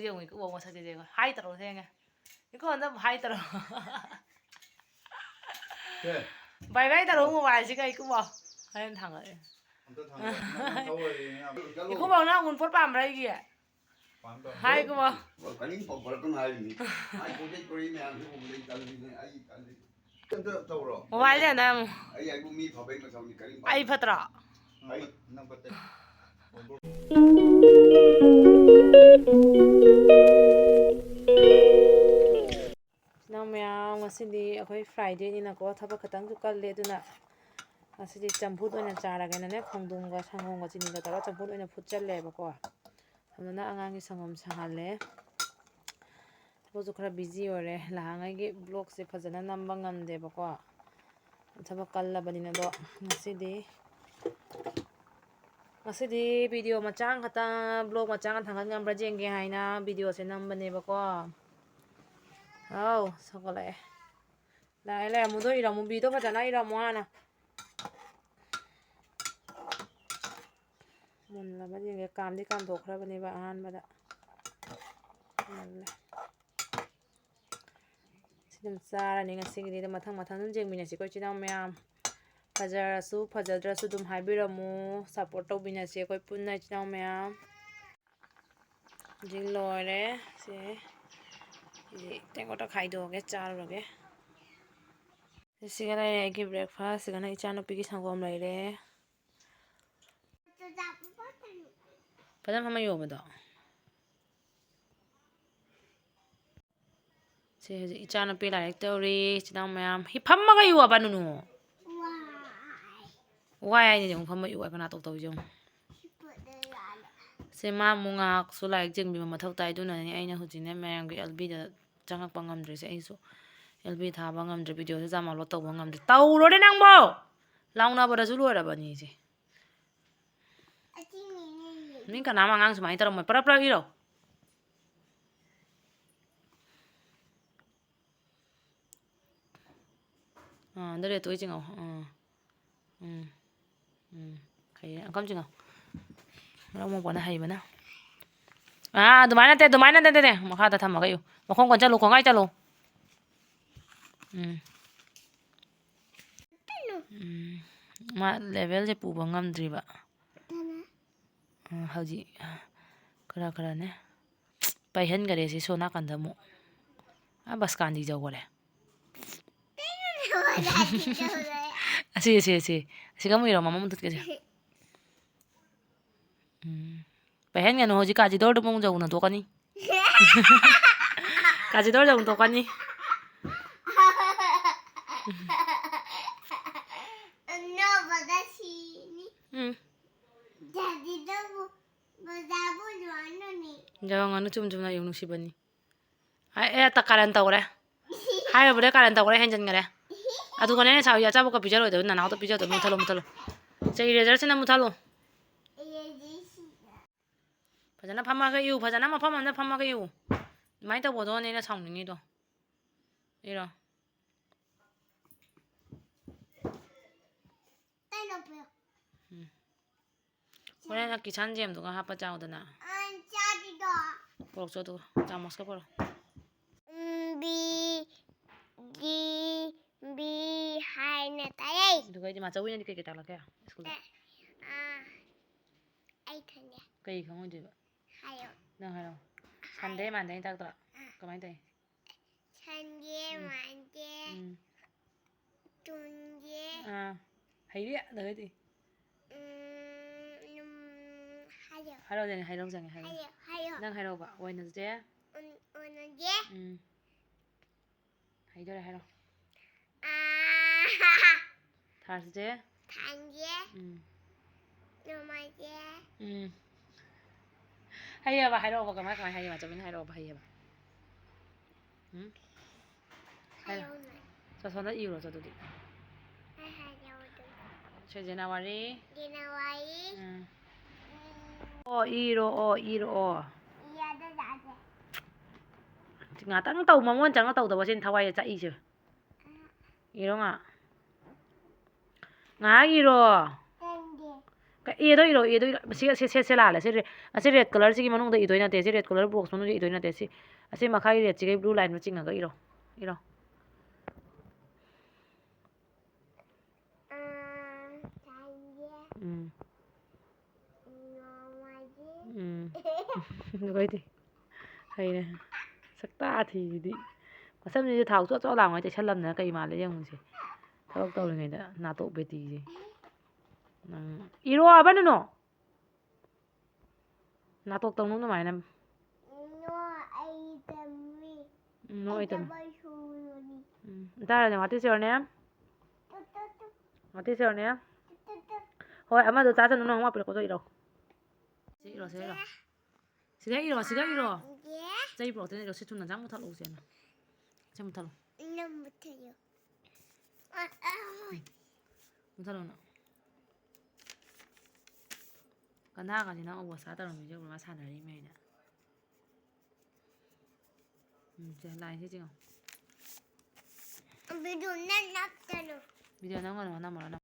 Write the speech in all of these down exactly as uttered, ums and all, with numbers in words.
ꯌꯦꯡꯉꯨ, ꯏꯀꯨꯕꯣꯛ ꯃꯁꯛꯁꯦ ꯌꯦꯡꯉꯨ꯫ ꯍꯥꯏ ꯇꯧꯔꯣ ꯊꯦꯡꯉꯦ꯫ ꯏꯀꯨ ꯍꯟꯗꯛ ꯍꯥꯏ ꯇꯧꯔꯣ꯫ ꯁꯦ꯫ ꯕꯥꯏ ꯕꯥꯏ ꯇꯧꯔꯣ ꯃꯣꯕꯥꯏꯜꯁꯤꯒ ꯏꯀꯨꯕꯣꯛ꯫ ꯍꯣꯔꯦꯟ ꯊꯥꯡꯒꯠꯂꯦ꯫ ꯑꯝꯇ ꯊꯥꯡꯒꯠꯂꯣ꯫ ꯅꯪ ꯊꯧꯔꯗꯤ ꯅꯪ ꯆꯠꯂꯣ꯫ ꯏꯀꯨꯕꯣꯛ ꯅꯪ ꯑꯪꯒꯨꯔ ꯄꯣꯠ ꯄꯥꯝꯕ꯭ꯔꯥ ꯑꯩꯒꯤ? ꯄꯥꯝ ꯄꯥꯝ꯫ ꯍꯥꯏ ꯏꯀꯨꯕꯣꯛ꯫ ꯀꯔꯤꯝ ꯄꯥꯎ ꯐꯔꯛꯀꯅꯨ ꯍꯥꯏꯔꯤꯅꯤ꯫ ꯃꯥꯏ ꯄꯣꯠ ꯆꯩ ꯄꯨꯔꯛꯏ ꯃꯌꯥꯝꯁꯤ ꯎꯕꯗ ꯑꯩ ꯇꯜꯂꯤꯅꯦ, ꯑꯩ ꯇꯜꯂꯤ꯫ ꯑꯝꯇ ꯇꯧꯔꯣ꯫ ꯃꯣꯕꯥꯏꯜꯁꯦ ꯑꯝꯇ ꯑꯃꯨꯛ꯫ ꯑꯩ ꯍꯥꯏꯕꯨ ꯃꯤ ꯐꯕꯩ ꯃꯊꯧꯅꯤ, ꯀꯔꯤꯝ ꯑꯩ ꯐꯠꯇ꯭ꯔꯣ? ꯑꯩ ꯅꯪ ꯐꯠꯇꯦ꯫ ꯏꯆꯤꯟ ꯏꯅꯥꯎ ꯃꯌꯥꯝ, ꯉꯁꯤꯗꯤ ꯑꯩꯈꯣꯏ Fridayꯅꯤꯅꯀꯣ, ꯊꯕꯛ ꯈꯤꯇꯪꯁꯨ ꯀꯜꯂꯦ, ꯑꯗꯨꯅ ꯉꯁꯤꯗꯤ ꯆꯝꯐꯨꯠ ꯑꯣꯏꯅ ꯆꯥꯔꯒꯦꯅꯅꯦ, ꯈꯣꯡꯗ꯭ꯔꯨꯝꯒ ꯁꯪꯒꯣꯝꯒ ꯆꯤꯅꯤꯒ ꯇꯧꯔꯒ ꯆꯝꯐꯨꯠ ꯑꯣꯏꯅ ꯐꯨꯠꯆꯜꯂꯦꯕꯀꯣ꯫ ꯑꯗꯨꯅ ꯑꯉꯥꯡꯒꯤ ꯁꯪꯒꯣꯝ ꯁꯪꯍꯜꯂꯦ꯫ ꯊꯕꯛꯁꯨ ꯈꯔ busy ꯑꯣꯏꯔꯦ, ꯅꯍꯥꯟꯉꯩꯒꯤ vlogꯁꯦ ꯐꯖꯅ ꯅꯝꯕ ꯉꯝꯗꯦꯕꯀꯣ, ꯊꯕꯛ ꯀꯜꯂꯕꯅꯤꯅ꯫ ꯑꯗꯣ ꯉꯁꯤꯗꯤ, ꯉꯁꯤꯗꯤ video ꯃꯆꯥ ꯑꯃꯈꯛꯇꯪ, vlog ꯃꯆꯥ ꯑꯃ ꯊꯥꯡꯒꯠ ꯉꯝꯕ꯭ꯔꯥ ꯌꯦꯡꯒꯦ ꯍꯥꯏꯅ videoꯁꯦ ꯅꯝꯕꯅꯦꯕꯀꯣ꯫ ꯑꯥꯎ, ꯁꯧꯒꯠꯂꯛꯑꯦ꯫ ꯂꯥꯛꯑꯦ, ꯂꯥꯛꯑꯦ꯫ ꯑꯃꯨꯗꯣ ꯏꯔꯝꯃꯨ, ꯕꯤꯗꯣ ꯐꯖꯅ ꯏꯔꯝꯃꯨ ꯍꯥꯟꯅ꯫ ꯃꯨꯜꯂꯕ ꯌꯦꯡꯒꯦ꯫ ꯀꯥꯝꯗꯤ ꯀꯥꯝꯊꯣꯛꯈ꯭ꯔꯕꯅꯦꯕ ꯑꯍꯥꯟꯕꯗ꯫ ꯃꯨꯜꯂꯦ꯫ ꯁꯤ ꯑꯗꯨꯝ ꯆꯥꯔꯅꯤ ꯉꯁꯤꯒꯤꯗꯤ꯫ ꯑꯗꯣ ꯃꯊꯪ ꯃꯊꯪ ꯑꯗꯨꯝ ꯌꯦꯡꯃꯤꯟꯅꯁꯤꯀꯣ, ꯏꯆꯤꯟ ꯏꯅꯥꯎ ꯃꯌꯥꯝ꯫ ꯐꯖꯔꯁꯨ ꯐꯖꯗ꯭ꯔꯁꯨ ꯑꯗꯨꯝ ꯍꯥꯏꯕꯤꯔꯝꯃꯨ꯫ Support ꯇꯧꯕꯤꯅꯁꯤ ꯑꯩꯈꯣꯏ ꯄꯨꯟꯅ, ꯏꯆꯤꯟ ꯏꯅꯥꯎ ꯃꯌꯥꯝ꯫ ꯍꯧꯖꯤꯛ ꯂꯣꯏꯔꯦ꯫ ꯁꯦ, ꯁꯤꯗꯤ ꯇꯦꯡꯀꯣꯠꯇ ꯈꯥꯏꯗꯣꯛꯑꯒꯦ, ꯆꯥꯔꯨꯔꯒꯦ꯫ ꯁꯤꯒ ꯂꯩꯔꯦ ꯑꯩꯒꯤ breakfast꯫ ꯁꯤꯒꯅ ꯏꯆꯥꯅꯨꯄꯤꯒꯤ ꯁꯪꯒꯣꯝ ꯂꯩꯔꯦ꯫ ꯐꯖꯅ ꯐꯝꯃ ꯌꯣꯕꯗꯣ꯫ ꯁꯦ, ꯍꯧꯖꯤꯛ ꯏꯆꯥꯅꯨꯄꯤ ꯂꯥꯏꯔꯤꯛ ꯇꯧꯔꯤ, ꯏꯆꯤꯟ ꯏꯅꯥꯎ ꯃꯌꯥꯝ꯫ ꯍꯤ ꯐꯝꯃꯒ ꯏꯌꯨ ꯍꯥꯏꯕ ꯅꯨꯅꯨ꯫ ꯋꯥꯏ ꯍꯥꯏꯅꯤꯅꯦ, ꯑꯃꯨꯛ ꯐꯝꯃ ꯏꯌꯨ ꯍꯥꯏ, ꯀꯅꯥ ꯇꯧ ꯇꯧꯔꯤꯁꯦ ꯌꯦꯡꯉꯨ꯫ ꯁꯦ, ꯃꯥ ꯑꯃꯨꯛ ꯉꯥꯏꯍꯥꯛꯁꯨ ꯂꯥꯏꯔꯤꯛ ꯌꯦꯡꯕꯤꯕ ꯃꯊꯧ ꯇꯥꯏ, ꯑꯗꯨꯅꯅꯦ ꯑꯩꯅ ꯍꯧꯖꯤꯛꯅꯦ ꯃꯌꯥꯝꯒꯤ L Bꯗ ꯆꯪꯉꯛꯄ ꯉꯝꯗ꯭ꯔꯤꯁꯦ꯫ ꯑꯩꯁꯨ L B ꯊꯥꯕ ꯉꯝꯗ꯭ꯔꯦ, videoꯁꯦ ꯌꯥꯝ upload ꯇꯧꯕ ꯉꯝꯗ꯭ꯔꯦ꯫ ꯇꯧꯔꯣꯅꯦ ꯅꯪꯕꯣ! ꯂꯥꯎꯅꯕꯗꯁꯨ ꯂꯣꯏꯔꯕꯅꯤ ꯁꯦ꯫ ꯃꯤ ꯀꯅꯥꯝ ꯑꯉꯥꯡ ꯁꯨꯃꯥꯏꯅ ꯇꯧꯔꯝꯃꯣꯏ꯫ ꯄꯔꯞ ꯄꯔꯞ ꯏꯔꯣ꯫ ꯑꯥ, ꯑꯗ ꯔꯦꯇꯣꯏ ꯆꯤꯡꯉꯧ꯫ ꯑꯥ꯫ ꯎꯝ꯫ ꯎꯝ꯫ ꯍꯩꯔꯦ꯫ ꯑꯪꯀꯝ ꯆꯤꯡꯉꯧ꯫ ꯃꯔꯛ ꯃꯄꯣꯟꯅ ꯍꯩꯕꯅ꯫ ꯑꯥ, ꯑꯗꯨꯃꯥꯏꯅ ꯅꯠꯇꯦ, ꯑꯗꯨꯃꯥꯏꯅ ꯅꯠꯇꯦ, ꯅꯠꯇꯦ, ꯃꯈꯥꯗ ꯊꯝꯃꯒ ꯏꯌꯨ꯫ ꯃꯈꯣꯡ ꯀꯣꯟ ꯆꯠꯂꯨ, ꯈꯣꯡꯒꯥꯏ ꯆꯠꯂꯨ꯫ ꯎꯝ꯫ ꯎꯝ꯫ ꯃꯥ levelꯁꯦ ꯄꯨꯕ ꯉꯝꯗ꯭ꯔꯤꯕ꯫ ꯑ, ꯍꯧꯖꯤꯛ ꯈꯔ ꯈꯔꯅꯦ ꯄꯥꯏꯍꯟꯈꯔꯦ ꯁꯤ ꯁꯣꯝ ꯅꯥꯀꯟꯗ ꯑꯃꯨꯛ꯫ ꯑ, ꯕꯁꯀꯥꯟꯗꯤ ꯌꯧꯈꯔꯦ꯫ ꯑꯁꯤ, ꯑꯁꯤ, ꯑꯁꯤ꯫ ꯑꯁꯤꯒ ꯑꯃꯨꯛ ꯏꯔꯣ, ꯃꯃꯥ ꯃꯨꯊꯠꯀꯦꯁꯦ꯫ ꯎꯝ꯫ ꯄꯥꯏꯍꯟꯒꯅꯨ, ꯍꯧꯖꯤꯛ ꯀꯥꯖꯤꯗꯣꯔꯗꯨ ꯑꯃꯨꯛ ꯌꯧꯅ ꯇꯣꯛꯀꯅꯤ꯫ ꯀꯥꯖꯤꯗꯣꯔ ꯌꯧꯅ ꯇꯣꯛꯀꯅꯤ꯫ ꯅꯣꯛꯄꯗ ꯁꯤꯅꯤ꯫ ꯎꯝ꯫ ꯗꯥꯗꯤꯗꯕꯨ, ꯕꯖꯥꯕꯨ ꯌꯣꯟꯅꯅꯤ꯫ ꯌꯧꯍꯟꯒꯅꯨ, ꯆꯨꯝ ꯆꯨꯝꯅ ꯌꯧ, ꯅꯨꯡꯁꯤꯕꯅꯤ꯫ ꯑꯦ, ꯑꯦ, ꯇ ꯀꯥꯔꯟ ꯇꯧꯔꯦ꯫ ꯍꯥꯏꯔꯨꯕꯗ ꯀꯥꯔꯟ ꯇꯧꯔꯦ, ꯍꯦꯟꯖꯟꯈꯔꯦ꯫ ꯑꯗꯨꯒꯅꯦ ꯑꯩꯅ ꯁꯥꯎ ꯑꯆꯥꯄꯣꯠꯀ ꯄꯤꯖꯔꯣꯏꯗꯕ ꯅꯅꯥꯎꯗ ꯄꯤꯖꯗꯕ꯫ ꯃꯨꯊꯠꯂꯣ, ꯃꯨꯊꯠꯂꯣ꯫ ꯁꯦ, eraserꯁꯤꯅ ꯃꯨꯊꯠꯂꯣ꯫ Eraserꯁꯤꯅ꯫ ꯐꯖꯅ ꯐꯝꯃꯒ ꯏꯌꯨ, ꯐꯖꯅ ꯃꯐꯝ ꯑꯃꯗ ꯐꯝꯃꯒ ꯏꯌꯨ꯫ ꯑꯗꯨꯃꯥꯏꯅ ꯇꯧꯕꯗꯣꯅꯦ ꯑꯩꯅ ꯁꯥꯎꯅꯤꯡꯉꯤꯗꯣ꯫ ꯏꯔꯣ꯫ ꯀꯩꯅꯣ ꯄꯤꯌꯣ꯫ ꯎꯝ꯫ ꯍꯣꯔꯦꯟ ꯀꯤꯁꯥꯟ ꯖꯦꯝꯗꯨꯒ ꯍꯥꯞꯄ ꯆꯥꯎꯗꯅ꯫ ꯑ, ꯆꯥꯗꯤꯗꯣ꯫ ꯄꯣꯔꯛꯆꯣ ꯑꯗꯨꯒ, ꯆꯥꯃꯁꯀ ꯄꯣꯔꯛꯑꯣ꯫ ꯎꯝ, ꯕꯤ, ꯗꯤ, ꯕꯤ ꯍꯥꯏꯅ ꯇꯥꯏꯌꯦ꯫ ꯑꯗꯨꯒ ꯑꯩꯗꯤ ꯃꯥꯆꯧꯕꯤꯅꯗꯤ ꯀꯩꯀꯩ ꯇꯥꯛꯂꯛꯀꯦ ꯁ꯭ꯀꯨꯜꯗ? ꯑ, ꯑꯩ ꯈꯪꯉꯦ꯫ ꯀꯩ ꯈꯪꯉꯣꯏꯗꯣꯏꯕ? ꯍꯥꯏꯌꯣ꯫ ꯅꯪ ꯍꯥꯏꯔꯣ꯫ ꯁꯟꯗꯦ ꯍꯥꯏꯌꯣ꯫ ꯃꯥꯟꯗꯦ ꯍꯥꯏꯅ ꯇꯥꯛꯇ꯭ꯔꯣ? ꯑ꯫ ꯀꯃꯥꯏꯅ ꯇꯧꯏ? ꯁꯟꯗꯦ ꯎꯝ꯫ ꯃꯥꯟꯗꯦ꯫ ꯎꯝ꯫ ꯇꯨꯟꯗꯦ꯫ ꯑꯥ꯫ ꯍꯩꯔꯦ ꯑꯗꯨꯗꯩꯗꯤ꯫ ꯎꯝ, ꯎꯝ, ꯍꯥꯏꯌꯣ꯫ ꯍꯥꯏꯔꯛꯑꯣ ꯌꯦꯡꯉꯦ, ꯍꯥꯏꯔꯛꯑꯣ ꯌꯦꯡꯉꯦ, ꯍꯥꯏꯔꯛꯑꯣ꯫ ꯍꯥꯏꯌꯣ, ꯍꯥꯏꯌꯣ꯫ ꯅꯪ ꯍꯥꯏꯔꯛꯑꯣꯕ꯫ ꯋꯦꯅꯁꯗꯦ꯫ ꯎꯟ-, ꯋꯦꯅꯁꯗꯦ꯫ ꯎꯝ꯫ ꯍꯩꯗꯣꯔꯦ, ꯍꯥꯏꯔꯣ꯫ ꯑꯥ꯫ ꯊꯥꯔꯁꯗꯦ꯫ ꯊꯥꯔꯁꯗꯦ꯫ ꯎꯝ꯫ ꯅꯣꯡꯃꯥꯏꯖꯤꯡ꯫ ꯎꯝ꯫ ꯍꯩꯌꯦꯕ, ꯍꯥꯏꯔꯛꯑꯣꯕ, ꯀꯃꯥꯏ, ꯀꯃꯥꯏ ꯍꯩꯌꯦꯕ? ꯆꯠꯃꯤꯟ ꯍꯥꯏꯔꯛꯑꯣꯕ, ꯍꯩꯌꯦꯕ꯫ ꯎꯝ? ꯍꯥꯏꯔꯣ꯫ ꯍꯥꯏꯔꯛꯑꯣꯅꯦ꯫ ꯁꯣꯝꯗ ꯏꯔꯣ, ꯆꯣ, ꯑꯗꯨꯗꯤ꯫ ꯑꯩ ꯍꯥꯏꯔꯛꯑꯣ ꯑꯗꯨꯝ꯫ ꯁꯦ, ꯖꯅꯋꯥꯔꯤ꯫ ꯖꯅꯋꯥꯔꯤ꯫ ꯎꯝ꯫ ꯎꯝ꯫ ꯑꯣ, ꯏꯔꯣ, ꯑꯣ, ꯏꯔꯣ, ꯑꯣ꯫ ꯌꯥꯗꯦ, ꯌꯥꯗꯦ꯫ ꯉꯥꯛꯇꯪ ꯇꯧ, ꯃꯉꯣꯟ ꯆꯪꯉ ꯇꯧꯗꯕ ꯁꯤꯅ ꯊꯋꯥꯏꯁꯦ ꯆꯥꯛꯏꯁꯦ꯫ ꯏꯔꯣ ꯉꯥ-, ꯉꯥꯏꯍꯥꯛ ꯏꯔꯣ꯫ ꯆꯪꯒꯦ꯫ ꯀ-, ꯑꯦꯗꯣ ꯏꯔꯣ, ꯑꯦꯗꯣ ꯏꯔꯣ꯫ ꯁꯤ, ꯁꯤ, ꯁꯤ, ꯁꯤ ꯂꯥꯜꯂꯦ꯫ ꯁꯤ ꯔꯦ-, ꯑꯁꯤ red colourꯁꯤꯒꯤ ꯃꯅꯨꯡꯗ ꯏꯗꯣꯏ ꯅꯠꯇꯦ꯫ ꯁꯤ red colour box ꯃꯅꯨꯡꯗ ꯏꯗꯣꯏ ꯅꯠꯇꯦ꯫ ꯁꯤ, ꯑꯁꯤ ꯃꯈꯥꯒꯤ redꯁꯤꯒ blue lineꯗꯨ ꯆꯤꯡꯉꯒ ꯏꯔꯣ꯫ ꯏꯔꯣ꯫ ꯎꯝ꯫ ꯎꯝ꯫ ꯑꯗꯨꯒ ꯑꯩꯗꯤ ꯍꯩꯔꯦ꯫ ꯁꯛꯇꯥ ꯊꯤꯁꯤꯗꯤ꯫ ꯃꯁꯝꯁꯤꯁꯨ ꯊꯥꯎ ꯆꯣꯠ ꯆꯣꯠ ꯂꯥꯎꯉꯩ ꯇꯩꯁꯜꯂꯝꯗꯅ ꯀꯩ ꯃꯥꯜꯂꯦ ꯌꯦꯡꯉꯨꯁꯦ꯫ ꯊꯕꯛ ꯇꯧꯔꯤꯉꯩꯗ ꯅꯥꯇꯣꯛ ꯕꯦꯇꯤꯁꯦ꯫ ꯅꯪ ꯏꯔꯣ ꯍꯥꯏꯕ ꯅꯨꯅꯣ꯫ ꯅꯥꯇꯣꯛ ꯇꯧꯅꯨ ꯑꯗꯨꯃꯥꯏꯅ꯫ ꯅꯣ, ꯑꯩ ꯇꯝꯃꯤ꯫ ꯎꯝ, ꯅꯣ, ꯑꯩ ꯑꯩ ꯇꯝꯃꯤ꯫ ꯇꯝꯕ ꯁꯨꯔꯨꯅꯤ꯫ ꯎꯝ, ꯇꯥꯔꯅꯦ, what is your name? Two, two, two. What is your name? Two, two, two. ꯍꯣꯏ, ꯑꯃꯗꯣ ꯆꯥꯁꯅꯨ, ꯅꯪ ꯑꯃ ꯄꯤꯔꯛꯄꯗꯣ ꯏꯔꯣ꯫ ꯁꯤ ꯏꯔꯣ, ꯁꯤ ꯏꯔꯣ꯫ ꯁꯤꯗ ꯏꯔꯣ, ꯁꯤꯗ ꯏꯔꯣ꯫ ꯌꯦ꯫ ꯆꯩ ꯄꯨꯔꯛꯇꯣꯏꯅꯦ, ꯏꯔꯣ꯫ ꯁꯤ ꯊꯨꯅ ꯆꯥꯛ ꯃꯨꯊꯠꯂꯛꯎꯁꯦ, ꯅꯪ꯫ ꯆꯩ ꯃꯨꯊꯠꯂꯣ꯫ ꯅꯪ ꯃꯨꯊꯠꯂꯣ꯫ ꯑ, ꯑ, ꯍꯣꯏ꯫ ꯃꯨꯊꯠꯂꯣ ꯅꯪ꯫ ꯀꯟꯗꯥꯒꯁꯤ ꯅꯪ ꯑꯣꯕꯣꯁꯥ ꯇꯧꯔꯝꯃꯤꯁꯦ ꯎꯕ꯭ꯔꯥ? ꯃꯥ ꯁꯥꯟꯅꯔꯤꯃꯦ ꯍꯥꯏꯅ꯫ ꯎꯝ, ꯁꯦ, ꯂꯥꯏꯟꯁꯦ ꯆꯤꯡꯉꯣ꯫ ꯚꯤꯗꯤꯑꯣ ꯅꯝ-, ꯅꯝꯁꯅꯨ꯫ ꯚꯤꯗꯤꯑꯣ ꯅꯝꯒꯅꯨ, ꯅꯝꯃꯔꯣꯏ, ꯅꯝꯃꯔꯣꯏ꯫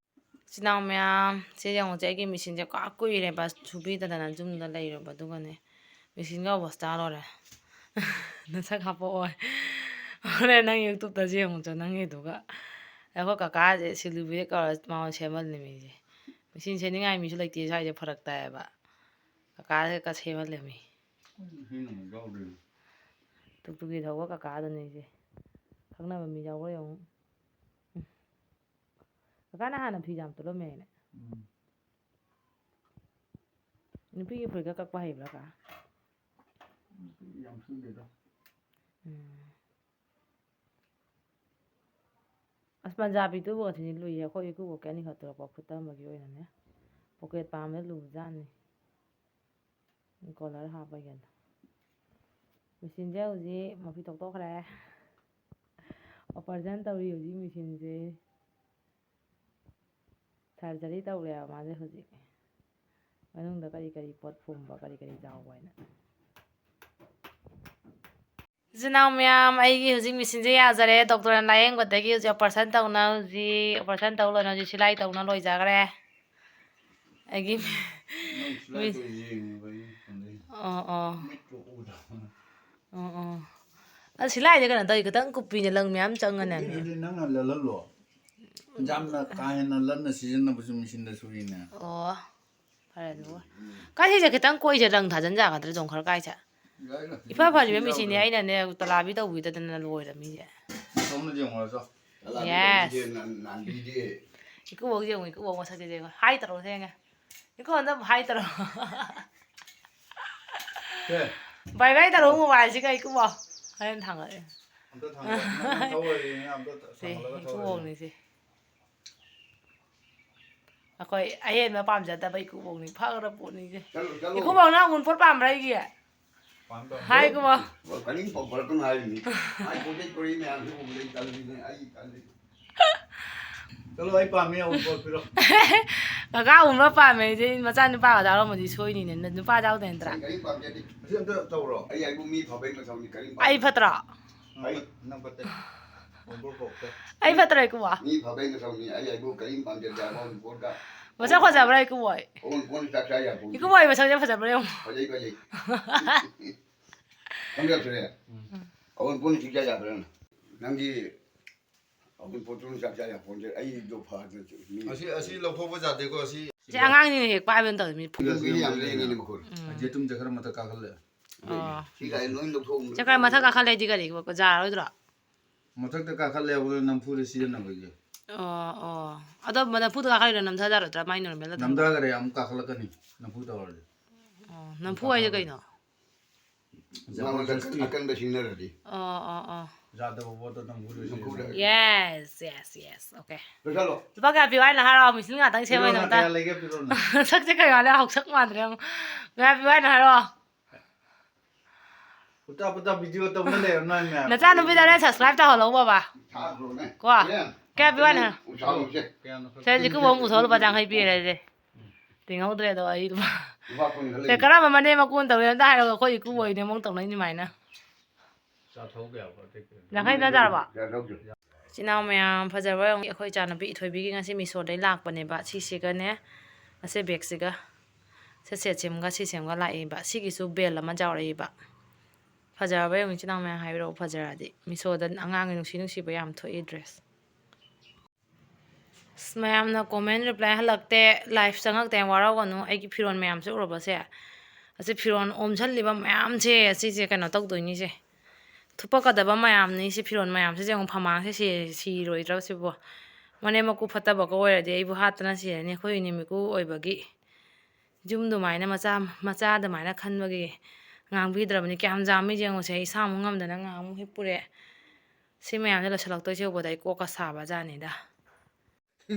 ꯏꯆꯤꯟ ꯏꯅꯥꯎ ꯃꯌꯥꯝ, ꯁꯤ ꯌꯦꯡꯉꯨꯁꯦ, ꯑꯩꯒꯤ ꯃꯦꯆꯤꯟꯁꯦ ꯀꯨꯏ ꯀꯨꯏꯔꯦꯕ ꯁꯨꯕꯤꯗꯗꯅ ꯌꯨꯝꯗ ꯂꯩꯔꯨꯕ, ꯑꯗꯨꯒꯅꯦ ꯃꯦꯆꯤꯟꯒ ꯑꯣꯕꯣꯁꯇꯥ ꯂꯣꯏꯔꯦ꯫ ꯅꯁꯛ ꯍꯥꯞꯄꯛꯑꯣ꯫ ꯍꯣꯔꯦꯟ ꯅꯪ YouTubeꯇꯁꯨ ꯌꯦꯡꯉꯨꯆꯣ ꯅꯪꯒꯤꯗꯨꯒ꯫ ꯑꯩꯈꯣꯏ ꯀꯀꯥꯁꯦ ꯁꯤꯂꯨꯕꯤꯗ ꯀꯧꯔ ꯃꯉꯣꯟꯗ ꯁꯦꯝꯍꯜꯂꯤꯃꯤ ꯑꯩꯁꯦ꯫ ꯃꯦꯆꯤꯟ ꯁꯦꯝꯅꯤꯡꯉꯥꯏ ꯃꯤꯁꯨ ꯂꯩꯇꯦ ꯁ꯭ꯋꯥꯏꯁꯦ, ꯐꯔꯛ ꯇꯥꯏꯌꯦꯕ꯫ ꯀꯀꯥꯁꯦ ꯀ ꯁꯦꯝꯍꯜꯂꯤꯃꯤ꯫ ꯇꯨꯛꯇꯨꯛꯀꯤ ꯊꯧꯕ ꯀꯀꯥꯗꯨꯅꯤ ꯑꯩꯁꯦ꯫ ꯈꯪꯅꯕ ꯃꯤ ꯌꯥꯎꯕ꯭ꯔꯥ ꯌꯦꯡꯉꯨ꯫ ꯀꯀꯥꯅ ꯍꯥꯟꯅ ꯐꯤꯖꯥꯝ ꯇꯨꯠꯂꯝꯃꯦ ꯍꯥꯏꯅꯦ꯫ ꯎꯝ꯫ ꯅꯨꯄꯤꯒꯤ ꯐꯨꯔꯤꯠꯀ ꯀꯛꯄ ꯍꯩꯕ꯭ꯔꯥ, ꯀꯀꯥ? ꯅꯨꯄꯤ ꯌꯥꯝ ꯁꯨꯗꯦꯗ꯫ ꯎꯝ꯫ ꯑꯁ, ꯄꯟꯖꯥꯕꯤꯗꯨꯕꯨ ꯑꯁꯤꯅꯤ ꯂꯨꯏꯌꯦ꯫ ꯑꯩꯈꯣꯏ ꯏꯀꯨꯕꯣꯛꯀꯤ ꯑꯅꯤꯈꯛ ꯇꯨꯔꯛꯄ ꯈꯨꯠꯇꯝꯕꯒꯤ ꯑꯣꯏꯅꯅꯦ꯫ ꯄꯣꯀꯦꯠ ꯄꯥꯝꯕꯗ ꯂꯨꯕꯖꯥꯠꯅꯤ꯫ ꯀꯣꯂꯔ ꯍꯥꯞꯄꯒꯦꯅ꯫ ꯃꯦꯆꯤꯟꯁꯦ ꯍꯧꯖꯤꯛ ꯃꯄꯤ ꯇꯣꯛꯇꯣꯛꯈ꯭ꯔꯦ꯫ ꯑꯣꯄꯔꯦꯁꯟ ꯇꯧꯔꯤ ꯍꯧꯖꯤꯛ ꯃꯦꯆꯤꯟꯁꯦ꯫ ꯁꯔꯖꯔꯤ ꯇꯧꯔꯦꯕ ꯃꯥꯁꯦ ꯍꯧꯖꯤꯛ꯫ ꯃꯅꯨꯡꯗ ꯀꯔꯤ ꯀꯔꯤ ꯄꯣꯠ ꯐꯨꯝꯕ, ꯀꯔꯤ ꯀꯔꯤ ꯌꯥꯎꯕ ꯍꯥꯏꯅ꯫ ꯏꯆꯤꯟ ꯏꯅꯥꯎ ꯃꯌꯥꯝ, ꯑꯩꯒꯤ ꯍꯧꯖꯤꯛ ꯃꯦꯆꯤꯟꯁꯦ ꯌꯥꯖꯔꯦ꯫ ꯗꯣꯛꯇꯔꯅ ꯂꯥꯌꯦꯡꯕꯗꯒꯤ ꯍꯧꯖꯤꯛ ꯑꯣꯄꯔꯦꯁꯟ ꯇꯧꯅ, ꯍꯧꯖꯤꯛ ꯑꯣꯄꯔꯦꯁꯟ ꯇꯧ ꯂꯣꯏꯅ ꯍꯧꯖꯤꯛ ꯁꯤꯂꯥꯏ ꯇꯧꯅ ꯂꯣꯏꯖꯈ꯭ꯔꯦ꯫ ꯑꯩꯒꯤ ꯅꯪ ꯁꯤꯂꯥꯏꯗꯣ ꯌꯦꯡꯉꯦꯕ ꯑꯩ ꯁꯣꯝꯗꯩ꯫ ꯑꯣ, ꯑꯣ꯫ ꯃꯤꯠꯇꯣ ꯎꯗꯕ꯫ ꯑꯣ, ꯑꯣ꯫ ꯑꯁ, ꯁꯤꯂꯥꯏꯗꯤ ꯀꯩꯅꯣ ꯇꯧꯋꯤ, ꯈꯤꯇꯪ ꯀꯨꯞꯄꯤꯅꯦ, ꯂꯪ ꯃꯌꯥꯝ ꯆꯪꯉꯅꯦ꯫ ꯀꯨꯞꯄꯤꯗꯨꯗꯤ ꯅꯪꯅ ꯂꯜꯍꯜꯂꯣ꯫ ꯌꯥꯝꯅ ꯀꯥ ꯍꯦꯟꯅ ꯂꯟꯅ ꯁꯤꯖꯤꯟꯅꯕꯁꯨ ꯃꯦꯆꯤꯟꯗ ꯁꯨꯏꯅꯦ꯫ ꯑꯣ, ꯐꯔꯦ ꯑꯗꯨꯒ꯫ ꯀꯥꯏ ꯁꯤꯁꯦ ꯈꯤꯇꯪ ꯀꯣꯏꯁꯦ, ꯂꯪ ꯊꯥꯖꯤꯟ ꯌꯥꯒꯗ꯭ꯔꯥ, ꯖꯣꯡꯈꯔ ꯀꯥꯏꯁꯦ? ꯌꯥꯏꯗ꯫ ꯏꯐ ꯐꯔꯤꯕ ꯃꯦꯆꯤꯟꯅꯦ, ꯑꯩꯅꯅꯦ ꯇꯂꯥꯕꯤ ꯇꯧꯕꯤꯗꯗꯅ ꯂꯣꯏꯔꯃꯤꯁꯦ꯫ ꯁꯣꯝꯅ ꯌꯦꯡꯉꯨꯔꯁꯨ꯫ ꯇꯂꯥꯕꯤ ꯌꯦꯁ꯫ ꯇꯧꯕꯤꯗꯦ, ꯅꯥꯟ-, ꯅꯥꯟꯕꯤꯗꯦ꯫ ꯏꯀꯨꯕꯣꯛ ꯌꯦꯡꯉꯨ, ꯏꯀꯨꯕꯣꯛ ꯃꯁꯛꯁꯦ ꯌꯦꯡꯉꯨ꯫ ꯍꯥꯏ ꯇꯧꯔꯣ ꯊꯦꯡꯉꯦ꯫ ꯏꯀꯨꯕꯣꯛ ꯑꯝꯇ ꯍꯥꯏ ꯇꯧꯔꯣ꯫ ꯁꯦ꯫ ꯕꯥꯏ ꯕꯥꯏ ꯇꯧꯔꯣ ꯃꯣꯕꯥꯏꯜꯁꯤꯒ ꯏꯀꯨꯕꯣꯛ꯫ ꯍꯣꯔꯦꯟ ꯊꯥꯡꯒꯠꯂꯦ꯫ ꯑꯝꯇ ꯊꯥꯡꯒꯠꯂꯣ꯫ ꯅꯪ ꯊꯧ ꯍꯩꯔꯦꯅ ꯑꯝꯇ ꯁꯦ, ꯊꯥꯡꯒꯠꯂꯒ ꯊꯧ ꯍꯩꯔꯦ꯫ ꯏꯀꯨꯕꯣꯛꯅꯤꯁꯦ꯫ ꯑꯩꯈꯣꯏ ꯑꯍꯦꯟꯕ ꯄꯥꯝꯖꯗꯕ ꯏꯀꯨꯕꯣꯛꯅꯤ꯫ ꯐꯈ꯭ꯔ ꯄꯣꯠꯅꯤꯁꯦ꯫ ꯆꯠꯂꯣ, ꯆꯠꯂꯣ꯫ ꯏꯀꯨꯕꯣꯛ, ꯅꯪ ꯑꯎꯟꯄꯣꯠ ꯄꯥꯝꯕ꯭ꯔꯥ ꯑꯩꯒꯤ? ꯄꯥꯝꯗꯕ꯫ ꯍꯥꯏ ꯏꯀꯨꯕꯣꯛ꯫ ꯀꯔꯤꯝ ꯄꯥꯝꯕꯔꯛꯀꯅꯨ ꯍꯥꯏꯔꯤꯅꯤ꯫ ꯃꯥꯏ ꯄꯣꯀꯦꯠ ꯀꯣꯔꯤ ꯃꯌꯥꯝꯁꯤ ꯎꯕꯗ ꯑꯩ ꯇꯜꯂꯤꯅꯦ, ꯑꯩ ꯇꯜꯂꯤ꯫ ꯆꯠꯂꯣ, ꯑꯩ ꯄꯥꯝꯃꯤ, ꯑꯎꯟꯄꯣꯠ ꯄꯤꯔꯣ꯫ ꯀꯀꯥ ꯎꯅ ꯄꯥꯝꯃꯦ ꯍꯥꯏꯁꯦ, ꯃꯆꯥ ꯅꯨꯄꯥꯒ ꯌꯥꯎꯔꯝꯃꯗꯤ ꯁꯣꯏꯅꯤꯅꯦ, ꯅꯨꯄꯥ ꯌꯥꯎꯗꯦ ꯅꯠꯇ꯭ꯔꯥ? ꯑꯩ ꯀꯔꯤꯝ ꯄꯥꯝꯖꯗꯦ꯫ ꯑꯁꯤ ꯑꯝꯇ ꯇꯧꯔꯣ꯫ ꯑꯩ ꯍꯥꯏꯕꯨ ꯃꯤ ꯐꯕꯩ ꯃꯊꯧꯅꯤ, ꯀꯔꯤꯝ ꯄꯥꯝꯖꯗꯦ꯫ ꯑꯩ ꯐꯠꯇ꯭ꯔꯣ? ꯅꯪ ꯐꯠ-, ꯅꯪ ꯐꯠꯇꯦ꯫ ꯑꯎꯟꯄꯣꯠ ꯄꯣꯔꯛꯇꯦ꯫ ꯑꯩ ꯐꯠꯇ꯭ꯔꯣ ꯏꯀꯨꯕꯣꯛ? ꯃꯤ ꯐꯕꯩ ꯃꯊꯧꯅꯤ, ꯑꯩ ꯍꯥꯏꯕꯨ ꯀꯔꯤꯝ ꯄꯥꯝꯖꯗꯦ ꯍꯥꯏꯕ ꯑꯎꯟꯄꯣꯠꯀ꯫ ꯃꯁꯛ ꯐꯖꯕ꯭ꯔꯥ ꯏꯀꯨꯕꯣꯛ? ꯑꯎꯟꯄꯣꯠꯅ ꯆꯥꯛ ꯆꯥ ꯌꯥꯄꯣꯠꯇꯦ꯫ ꯏꯀꯨꯕꯣꯛ ꯃꯁꯛꯁꯦ ꯐꯖꯕ꯭ꯔꯥ ꯌꯦꯡꯉꯣ꯫ ꯐꯖꯩ, ꯐꯖꯩ꯫ ꯈꯪꯗ꯭ꯔ ꯁꯨꯔꯦ? ꯎꯝ꯫ ꯑꯎꯟꯄꯣꯠꯅ ꯆꯤꯛ ꯆꯥ ꯌꯥꯕ꯭ꯔꯥ? ꯅꯪꯒꯤ ꯑꯎꯟꯄꯣꯠꯇꯨꯅ ꯆꯥꯛ ꯆꯥ ꯌꯥꯄꯣꯠꯇꯦ꯫ ꯑꯩꯗꯣ ꯐꯗꯅ ꯃꯤ ꯑꯁꯤ, ꯑꯁꯤ ꯂꯧꯊꯣꯛꯄ ꯌꯥꯗꯦꯀꯣ, ꯑꯁꯤ꯫ ꯁꯤ ꯑꯉꯥꯡꯁꯤꯡꯅ ꯍꯦꯛ ꯄꯥꯏꯕꯅ ꯇꯧꯔꯤ, ꯃꯤ ꯐꯨ-, ꯌꯦꯇꯨꯝꯁꯦ ꯈꯔ ꯃꯊꯛ ꯀꯥꯈꯠꯂꯦ꯫ ꯎꯝ꯫ ꯁꯤ ꯀꯥꯏ ꯂꯣꯏ ꯂꯧꯊꯣꯛꯑꯝꯕꯅꯦ꯫ ꯁꯦ, ꯈꯔ ꯃꯊꯛ ꯀꯥꯈꯠꯂꯗꯤ ꯀꯔꯤ ꯌꯥꯔꯣꯏꯗ꯭ꯔꯣ? ꯃꯊꯛꯇ ꯀꯥꯈꯠꯂꯦ ꯍꯥꯏꯕꯗ ꯅꯝꯐꯨꯗ ꯁꯤꯖꯤꯟꯅꯕꯒꯤ꯫ ꯑꯣ, ꯑꯣ꯫ ꯑꯗꯣ ꯅꯝꯐꯨꯗ ꯀꯥꯈꯠꯂꯤꯔꯣ, ꯅꯝꯊꯖꯔꯗ꯭ꯔꯥ? ꯃꯥꯏ ꯅꯣꯔꯃꯦꯜꯗ ꯊꯝꯕ꯭ꯔꯣ? ꯅꯝꯊꯈ꯭ꯔꯦ, ꯑꯃꯨꯛ ꯀꯥꯈꯠꯂꯛꯀꯅꯤ ꯅꯝꯐꯨ ꯇꯧꯔꯗꯤ꯫ ꯑꯣ, ꯅꯝꯐꯨ ꯍꯥꯏꯁꯦ ꯀꯩꯅꯣ? ꯃꯥ ꯃꯊꯛ ꯖꯕꯔꯗꯁꯇꯤ꯫ ꯑꯀꯟꯕ ꯁꯤꯖꯤꯟꯅꯔꯗꯤ꯫ ꯑꯣ, ꯑꯣ, ꯑꯣ꯫ ꯌꯥꯗꯕ ꯄꯣꯠꯇꯣ ꯅꯝꯐꯨꯗ ꯅꯝꯐꯨꯗ꯫ ꯁꯤꯖꯤꯟꯅꯕ꯫ Yes, yes, yes, okay꯫ ꯂꯣꯏꯁꯜꯂꯣ꯫ ꯂꯨꯄꯥ ꯀꯌꯥ ꯄꯤꯌꯨ ꯍꯥꯏꯅꯣ ꯍꯥꯏꯔꯣ, ꯃꯦꯆꯤꯟ ꯉꯥꯛꯇꯪ ꯁꯦꯝꯕꯩ ꯄꯤꯔꯣꯅ, ꯅꯪ꯫ ꯀꯌꯥ ꯂꯩꯒꯦ ꯄꯤꯔꯣꯅ꯫ ꯁꯛꯁꯦ ꯀꯩ ꯃꯥꯜꯂꯦ, ꯍꯧꯁꯛ ꯃꯥꯟꯗ꯭ꯔꯦ ꯑꯃꯨꯛ꯫ ꯀꯌꯥ ꯄꯤꯌꯨ ꯍꯥꯏꯅꯣ ꯍꯥꯏꯔꯣ꯫ ꯎꯇꯥ ꯄꯨꯇꯥ ꯚꯤꯗꯤꯑꯣ ꯇꯧꯅ ꯂꯩꯔꯣ ꯅꯣꯏ ꯃꯌꯥꯝ꯫ ꯅꯆꯥꯅꯨꯄꯤꯗ ꯅꯪ subscribe ꯇꯧꯍꯜꯂꯣ ꯕꯕꯥ꯫ ꯊꯥꯈ꯭ꯔꯣꯅꯦ꯫ ꯀꯣ꯫ ꯍꯣꯔꯦꯟ꯫ ꯀꯌꯥ ꯄꯤꯌꯨ ꯍꯥꯏꯅꯣ ꯍꯥꯏꯔꯣ? ꯎꯁꯥ ꯍꯧꯁꯦ꯫ ꯀꯌꯥꯅꯣ ꯈꯪꯗꯦ꯫ ꯁꯦ, ꯍꯧꯖꯤꯛ ꯀꯨꯝꯕ ꯑꯃꯨꯛ ꯄꯨꯊꯣꯛꯑꯣ, ꯂꯨꯄꯥ ꯌꯥꯡꯈꯩ ꯄꯤꯔꯦ ꯑꯩꯁꯦ꯫ ꯎꯝ꯫ ꯇꯤꯡꯍꯧꯗ꯭ꯔꯦ ꯑꯗꯣ ꯑꯩ ꯂꯨꯄꯥ꯫ ꯂꯨꯄꯥ ꯀꯨꯟ ꯈꯛ ꯁꯦ, ꯂꯩ꯫ ꯀꯔꯝꯕ ꯃꯅꯦꯝ ꯃꯀꯨꯅ ꯇꯧꯔꯤꯅꯣ ꯑꯝꯇ ꯍꯥꯏꯔꯒ ꯑꯩꯈꯣꯏ ꯏꯀꯨꯕꯣꯛ ꯍꯣꯏꯅꯦ ꯑꯃꯨꯛ ꯇꯧꯅꯩ ꯑꯗꯨꯃꯥꯏꯅ꯫ ꯆꯥꯊꯧꯕ ꯌꯥꯕ ꯑꯇꯩ ꯀꯩꯅꯣ꯫ ꯌꯥꯡꯈꯩ ꯅꯠꯇ꯭ꯔꯕꯣ? ꯆꯥꯊꯧꯁꯦ꯫ ꯏꯆꯤꯟ ꯏꯅꯥꯎ ꯃꯌꯥꯝ, ꯐꯖꯕ ꯌꯦꯡꯉꯨ, ꯑꯩꯈꯣꯏ ꯏꯆꯥꯅꯨꯄꯤ ꯏꯊꯣꯏꯕꯤꯒꯤ ꯉꯁꯤ ꯃꯤꯁꯣꯗꯩ ꯂꯥꯛꯄꯅꯦꯕ꯫ ꯁꯤꯁꯤꯒꯅꯦ, ꯑꯁꯦ ꯕꯦꯒꯁꯤꯒ, ꯁꯦ ꯁꯦꯠ ꯁꯦꯝꯒ ꯁꯤ ꯁꯦꯝꯒ ꯂꯥꯛꯏꯕ꯫ ꯁꯤꯒꯤꯁꯨ ꯕꯦꯜ ꯑꯃ ꯌꯥꯎꯔꯛꯏꯕ꯫ ꯐꯖꯔꯕ ꯌꯦꯡꯉꯨ, ꯏꯆꯤꯟ ꯏꯅꯥꯎ ꯃꯌꯥꯝ ꯍꯥꯏꯕꯤꯔꯛꯑꯣ, ꯐꯖꯔꯗꯤ꯫ ꯃꯤꯁꯣꯗ ꯑꯉꯥꯡꯒꯤ ꯅꯨꯡꯁꯤ ꯅꯨꯡꯁꯤꯕ ꯌꯥꯝ ꯊꯣꯛꯏ ꯗ꯭ꯔꯦꯁ꯫ ꯑꯁ, ꯃꯌꯥꯝꯅ ꯀꯣꯃꯦꯟ ꯔꯤꯄ꯭ꯂꯥꯏ ꯍꯜꯂꯛꯇꯦ, ꯂꯥꯏꯐ ꯆꯪꯉꯛꯇꯦ, ꯋꯥꯔꯧꯒꯅꯨ꯫ ꯑꯩꯒꯤ ꯐꯤꯔꯣꯜ ꯃꯌꯥꯝꯁꯦ ꯎꯔꯕꯁꯦ? ꯑꯁꯤ ꯐꯤꯔꯣꯜ ꯑꯣꯝꯁꯤꯜꯂꯤꯕ ꯃꯌꯥꯝꯁꯦ, ꯑꯁꯤꯁꯦ ꯀꯩꯅꯣ ꯇꯧꯗꯣꯏꯅꯤꯁꯦ꯫ ꯊꯨꯞꯄꯛꯀꯗꯕ ꯃꯌꯥꯝꯅꯤ ꯁꯤ ꯐꯤꯔꯣꯜ ꯃꯌꯥꯝꯁꯦ꯫ ꯌꯦꯡꯉꯨ, ꯐꯃꯥꯡꯁꯦ ꯁꯤ-, ꯁꯤꯔꯣꯏꯗ꯭ꯔꯣ ꯁꯤꯕꯨ? ꯃꯅꯦꯝ ꯃꯀꯨ ꯐꯠꯇꯕꯒ ꯑꯣꯏꯔꯗꯤ ꯑꯩꯕꯨ ꯍꯥꯠꯇꯅ ꯁꯤꯔꯅꯤ꯫ ꯑꯩꯈꯣꯏ ꯏꯅꯦ ꯃꯤꯀꯨ ꯑꯣꯏꯕꯒꯤ ꯌꯨꯝ ꯑꯗꯨꯃꯥꯏꯅ ꯃꯆꯥ, ꯃꯆꯥ ꯑꯗꯨꯃꯥꯏꯅ ꯈꯟꯕꯒꯤ ꯉꯥꯡꯕꯤꯗ꯭ꯔꯕꯅꯤ꯫ ꯀꯌꯥꯝ ꯌꯥꯝꯃꯤ ꯌꯦꯡꯉꯨꯁꯦ, ꯑꯩ ꯏꯁꯥꯃꯨꯛ ꯉꯝꯗꯅ ꯉꯥꯃꯨꯛ ꯍꯤꯞꯄꯨꯔꯦ꯫ ꯁꯤ ꯃꯌꯥꯝꯁꯦ ꯂꯣꯏꯁꯤꯜꯂꯛꯇꯣꯏꯁꯦ ꯎꯕꯗ ꯑꯩ ꯀꯣꯛꯀ ꯁꯥꯕ ꯖꯥꯠꯅꯤꯗ꯫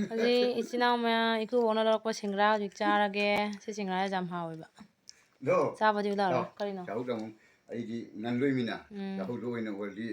ꯍꯧꯖꯤꯛ ꯏꯆꯤꯟ ꯏꯅꯥꯎ ꯃꯌꯥꯝ, ꯏꯀꯨꯕꯣꯛꯅ ꯂꯧꯔꯛꯄ ꯁꯤꯡꯒ꯭ꯔꯥ ꯍꯧꯖꯤꯛ ꯆꯥꯔꯒꯦ꯫ ꯁꯤ ꯁꯤꯡꯒ꯭ꯔꯥꯁꯦ ꯌꯥꯝ ꯍꯥꯎꯋꯦꯕ꯫ ꯂꯣ꯫ ꯆꯥꯕꯗꯤ ꯂꯥꯛꯑꯔꯣꯏ꯫ ꯂꯣ꯫ ꯀꯔꯤꯅꯣ? ꯆꯥꯍꯧ ꯇꯥꯃꯣ꯫ ꯑꯩꯗꯤ ꯅꯪ ꯂꯣꯏꯃꯤꯅ ꯎꯝ꯫ ꯆꯥꯍꯧꯗ ꯑꯣꯏꯅ ꯑꯣꯜꯂꯤ꯫